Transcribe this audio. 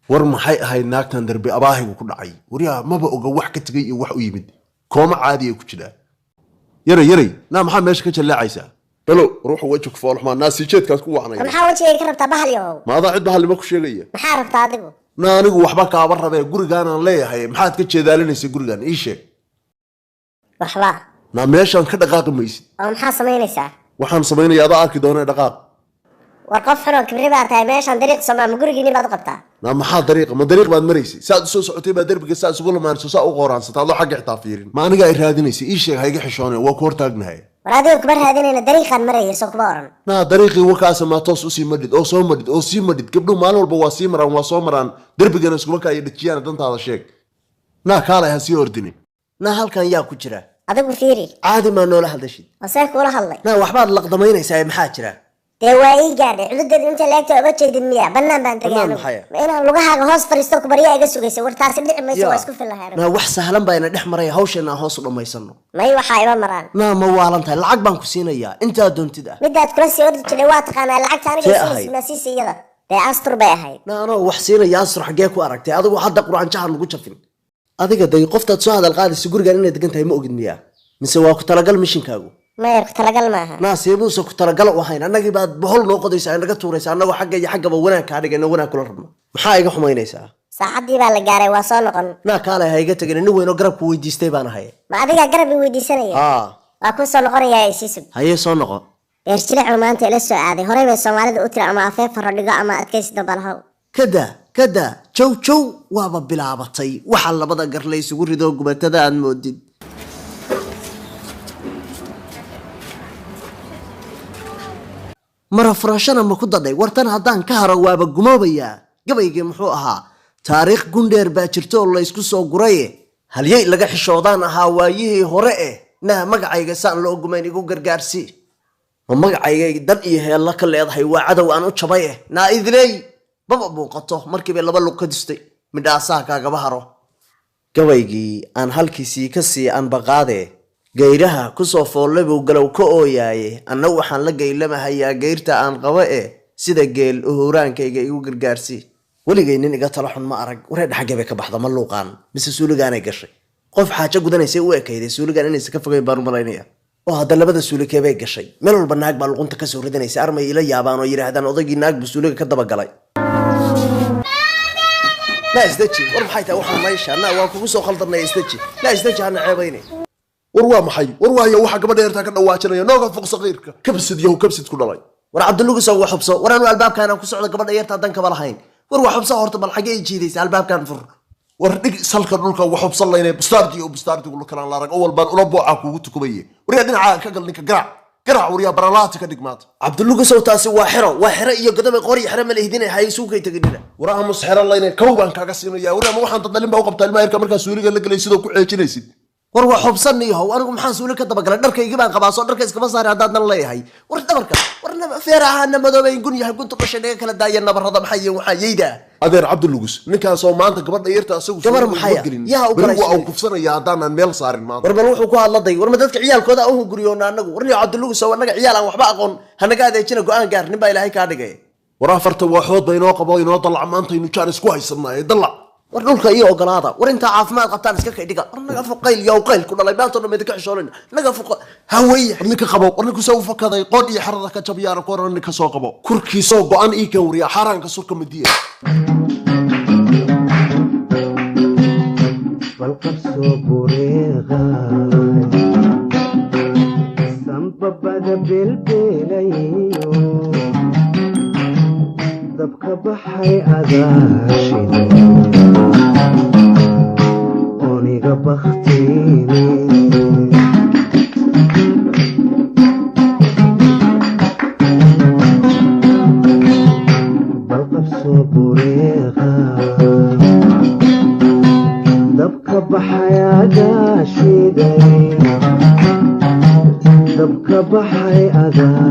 War maxay ahayd naagtan darbi abaahigu ku dhacay? Waryaa, maba oga wax ka tegay iyo wax u yimid. Kooma caadiya ku jiraa. Yaray, yaray, naa maxaa meesha ka jallaacaysaa? Balo ruuxa weji ku foolxumaa, naa sii jeedkaas ku wacnaya. Maxaa wejigayga ka rabtaa, bahal yahow? Ma adaa cid bahalnimo ku sheegaya? Maxaa rabtaa adigu? Naa anigu waxba kaaba rabee, gurigaanaan leeyahay maxaad ka jeedaalinaysa? Gurigaan ii sheeg. Waxba. Naa meeshaan ka dhaqaaqi maysid. Oo maxaa samaynaysaa? Waxaan samaynaya adaa arki doonee, dhaqaaq. War qof xunoo kibri baa tahay. Meeshaan dariiq somaa, ma gurigiinni baad u qabtaa? Naa maxaa dariiqa? Ma dariiq baad maraysay? Saad u soo socotay baa derbiga saa isugu lamaanso, saa u qooraansataa, adoo xagga xitaa fiirin. Ma aniga ay raadinaysay? Ii sheeg, ha iga xishoone, waa ku hortaagnahay. War adiga kuma raadinayna, dariiqaan maraya soo kuma oran. Naa dariiqii wakaasa, maa toos usii madhid oo soo madhid oo sii madhid? Gabdhuhu maalin walba waa sii maraan, waa soo maraan, derbigana iskuma kaayo dhejiyaan. Dantaada sheeg. Naa kaalay, ha sii ordini. Naa halkan yaa ku jira? Adigu fiiri. Caadi maa noola hadashid? Oo see kuula hadlay? Naa waxbaad laqdamaynaysaa, maxaa jira? Dee waa ii gaadhay cududeedu inta laegta, oma jeedid miya? Bannaan baan tagay. Bannaan anigu. Maxay? Ma inaan lugahaaga hoos fadhiisto ku baryaa iga sugaysa? War taasi dhici mayso, waa isku fillahay anigu. Naa wax sahlan baa ina dhex maraya, hawsheena aan hoos u dhammaysano. May, waxaa ima maraan. Naa ma waalan tahay? Lacag baan ku siinayaa intaa doontid ah. Midaad kula sii ordi jiray waa taqaanaa. Lacagta aniga See siinaysid ahayd? Maa siisa iyada? Dee astur bay ahayd. Naa anoo wax siinaya astur xaggee ku aragtay adigu? Hadda qur-aanjaha lagu jafin adiga. Day qoftaad soo hadal qaadaysa gurigan inay degan tahay ma ogid miyaa, mise waa ku talagal mishinkaagu? Maya, ku talagal maaha. Naa seebuusa ku talagal u ahayn? Annagii baad bohol noo qodaysaa, naga tuuraysa, annagoo xagga iyo xaggaba wanaag kaa dhigayno, wanaag kula rabno. Maxaa iga xumaynaysaa? Saacaddii baa la gaaray, waa soo noqon. Naa kaalay, ha iga tegin, nin weynoo garabku weydiistay baan ahay. Ma adigaa garab i weydiisanaya? Haa. Waa kuu soo noqonayaa, isii sug. Hayee, soo noqo. Beerjilicu maanta ila soo aaday. Horey bay Soomaalida u tiri ama afee faro dhigo ama adkaysi dabalahow. Kada kada, jow jow, waaba bilaabatay. Waxaa labada gar la isugu ridoo gubatada aad moodid. Mara furashana ma ku dadhay? Wartan haddaan ka haro waaba gumoobayaa. Gabaygii muxuu ahaa? Taariikh gundheer baa jirto oo laysku soo guraye, halyey laga xishoodaan ahaa waayihii hore eh. Naa magacayga saan loo gumayn igu gargaarsi. Ma magacaygay dan iyo heello ka leedahay? Waa cadow aan u jabay eh. Naa idiley maba muuqato, markiibay laba lug ka dustay midhaasaha kaagaba haro. Gabaygii aan halkiisii ka sii anbaqaade, gayraha kusoo foolle buu galow ka ooyaaye, anna waxaan la gaylamahayaa gayrta aan qabo eh, sida geel uhuraankayga igu gargaarsi. Weligay nin iga talo xun ma arag. Wareedha, xaggee bay ka baxda? Ma luuqaan mise suuligaanay gashay? Qof xaajo gudanaysay u ekayday, suuligaan inaysa ka fogeyn baan u malaynaya. Oo hadda labada suulikee bay gashay? Meel walba naag baa luqunta kasoo ridanaysa. Armay ila yaabaan oo yidhaahdaan odaygii naag buu suuliga ka dabagalay. Naa isdeji. War maxay tahay waxaan meesha? Naa waan kugu soo khaldanay, isdeji. Naa isdeji, hana ceebayne. War waa maxay? War waayo waxa gabadha yartaa ka dhawaajinaya? Nooga foq saqiirka, kabsid yahow, kabsid ku dhalay. War Cabdilugusow, wax hubso. War anu albaabkaan aan ku socdo, gabadha yartaa dan kaba lahayn. War wax hubso horta, bal xaggee i jiidaysa? Albaabkaan fur. War dhig salka dhulka, wax hubsan laynay. Bustaardi iyo bustaardigu kalaan la arag oo walbaan ula boocaa kuugu tukumaye. Waryaa, dhinacaaga ka gal ninka, garaac, garaac. Waryaa, baralaati ka dhig maanta. Cabdilugusow, taasi waa xero, waa xero iyo godobe qori. Xero ma lehdina, hay isugu kay teginina. War aamus, xero laynay, kow baan kaaga siinaya. War ama waxaan dadalin baa u qabtaa ilmaha yarka markaa suuliga la gelay sidoo ku ceejinaysid. War waa hubsan yahow. Anigu maxaan suuli ka dabagalay? Dharkaygii baan qabaa, soo dharka iskama saari haddaadnan leeyahay. War dhabarka, war feeraha madoobayn, gun yahay guntu dhashay, naga kala daaya nabarrada. Maxay yihiin waxaa yeyda? Adeer Cabdilugus, ninkaasoo maanta gabadha yarta asagu Gabar suuliga maxaya? uma gelin. Yaa u Beri galay waa uu suuliga? kufsanaya haddaanaan meel saarin maanta. War bal wuxuu ku hadladay. War ma dadka ciyaalkooda u hunguriyoona anagu? War niyo Cabdilugus, oo annaga ciyaal aan waxba aqoon hanaga adeejina. Go-aan gaar, nin baa Ilaahay kaa dhigay. War afarta waaxood ba inoo qabo, inoo dalac. Maantaynu jaan isku haysanaaye, dalac. War dhulka iyo ogolaada. War intaa caafimaad qabtaan iska kay dhiga. War naga fuqayl yow, qayl ku dhalay, maanta dhan idinka xishoonayna. Naga fuqa haweeye. War ninka qabo, war ninku soo u fakaday, qoodh iyo xerada ka jabiyaana ku oran. Ninka soo qabo, kurkiisoo go-an ii kan. Wariyaa, xaaraanka surka madiya. Balqabsoo bureeqay sanbabada belbelayo, dabka baxay adaashida ooniga baktayne. Balqabsoo bureeqa dabka baxay adaashiday, dabka baxay adaa.